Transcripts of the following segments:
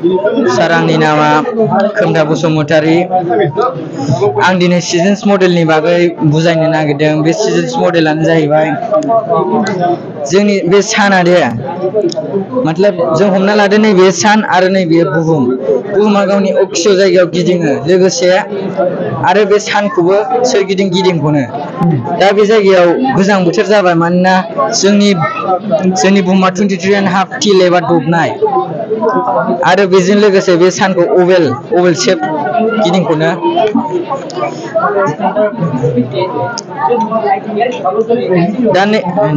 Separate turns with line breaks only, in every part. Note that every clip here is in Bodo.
सार आंनि नामा खोमथा बसुमतारी। आं दिनै सिजन्स मडेलनि बागै बुजायनो नागिरदों। बे सिजन्स मडेलानो जाहैबाय जोंनि बे साना दे मतलब जों हमना लादो नैबे सान आरो नैबे बुहुमा गावनि अक्ष' जायगायाव गिदिङो लोगोसे आरो बे सानखौबो सोरगिदिं गिदिंखनो। दा बे जायगायाव गोजां बोथोर जाबाय मानोना जोंनि बुहुमा 23.5 तिल एबा दबनाय आरो बेजों लोगोसे बे सानखौ अवेल शेप गिदिंखनो।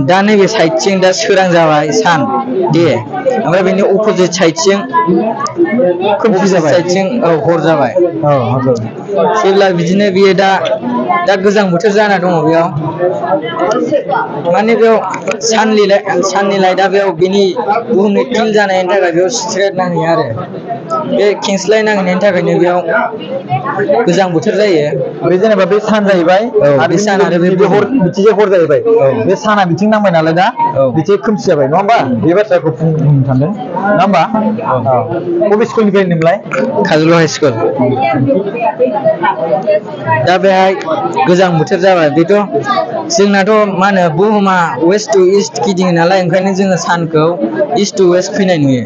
दा नैबे साइडथिं दा सोरां जाबाय सान दे, ओमफ्राय बेनि अपोजिट साइडथिं हर जाबाय। जेब्ला बिदिनो बियो दा गोजां बोथोर जाना दङ बेयाव माने बेयाव साननि लाइटआ बेयाव बेनि बुहुमनि तिल जानायनि थाखाय बेयाव स्ट्रेट नांहैयो आरो बे खेंस्लाय नांहैनायनि थाखायनो बेयाव गोजां बोथोर जायो।
बे जेनेबा बे सान जाहैबाय
बे सान आरो बे
हर बिथिंजाय हर जाहैबाय। बे साना बिथिं नांबाय नालाय दा बिथिं खोमसि जाबाय नङा होमबा? बे बाथ्राखौ बुंनो सानदों नङा होमबा? बबे स्कुलनिफ्राय होनदोंमोनलाय?
Kajalgaon high school. दा बेहाय गोजां बोथोर जाबाय। बेथ' जोंनाथ' मा होनो बुहुमा वेस्ट टु इस्ट गिदिङो नालाय, ओंखायनो जोङो सानखौ इस्ट टु वेस्ट फैनाय नुयो।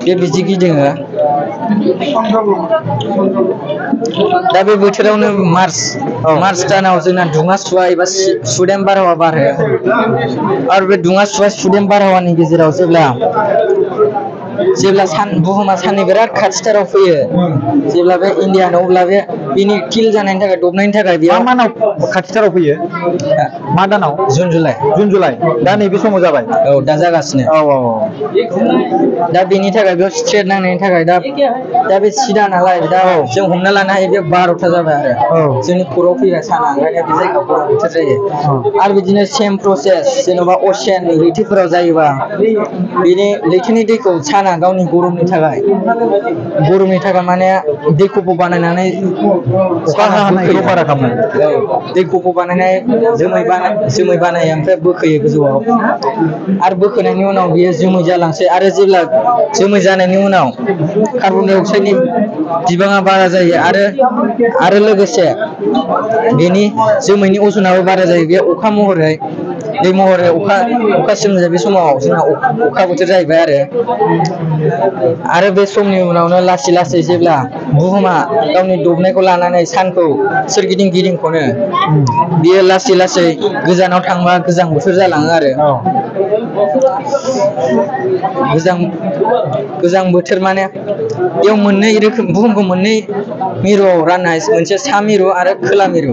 बे बिदि गिदिङो। दा बे बोथोरावनो मार्च दानाव जोंना दुङा सुवा एबा सुदेम बारहावा बारो आरो बे दुङा सुवा सुदेम बारहावानि गेजेराव जेब्ला बुहुमा साननि बिराद खाथिथाराव फैयो, जेब्ला बे इण्डियान अब्ला बेनि किल जानायनि थाखाय दबनायनि थाखाय बेयाव
मा खाथिथाराव फैयो? मा दानाव?
जुन जुलाइ।
दा नैबे समाव जाबाय।
औ दा जागासिनो। दा बेनि थाखाय बेयाव स्ट्रेट नांनायनि थाखाय दा बे सिदा नालाय दा जों हमना लानो हायो बे 12ता जाबाय आरो जोंनि खर'आव फैबाय साना, ओंखायनो बे जायगायाव गरम बोथोर जायो। आरो बिदिनो सेम प्रसेस जेन'बा अशियान लैथोफोराव जायोबा बेनि लैथोनि दैखौ साना गावनि गरमनि थाखाय माने दै खफ' बानायनानै
अखा हानायखौ बारा खालामो।
दै खफ' बानायनाय जोमै बानायो ओमफ्राय बोखोयो गोजौआव आरो बोखोनायनि उनाव बियो जोमै जालांसै आरो जेब्ला जोमै जानायनि उनाव कार्बन डाइ अक्साइडनि बिबाङा बारा जायो आरो लोगोसे बेनि जोमैनि अजनाबो बारा जायो। बे अखा महरै दै महरै अखा सोमजियो। बे समाव जोंना अखा बोथोर जाहैबाय आरो बे समनि उनावनो लासै लासै जेब्ला बुहुमा गावनि दबनायखौ लानानै सानखौ सोरगिदिं गिदिंखनो, बियो लासै लासै गोजानाव थांबा गोजां बोथोर जालाङो आरो गोजां बोथोर माने बेयाव मोननै रोखोम बुहुमखौ मोननै मिरुआव राननो हायो। मोनसे सा मिरु आरो खोला मिरु,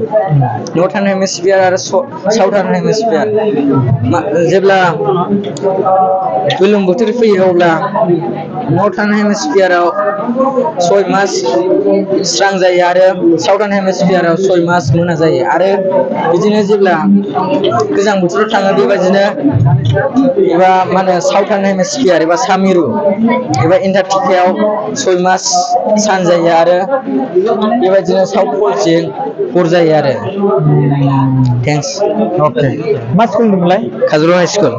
नर्थार्न हेमिस्फियार आरो साउथार्न हेमिस्फियार। जेब्ला गोलोम बोथोर फैयो अब्ला नर्थार्न हेमिस्फियाराव 6 मास स्रां जायो आरो साउथार्न हेमिस्फियाराव 6 मास मोना जायो। आरो बिदिनो जेब्ला गोजां बोथोराव थाङो बेबायदिनो एबा मा होनो साउथार्न हेमिस्फियार एबा सा मिरु एबा एन्टारटिकायाव 6 मास सान जायो आरो बेबायदिनो साउथ पलथिं हर जायो आरो। थेंक्स।
मा स्कुल होनदोंमोनलाय?
Kajalgaon high school.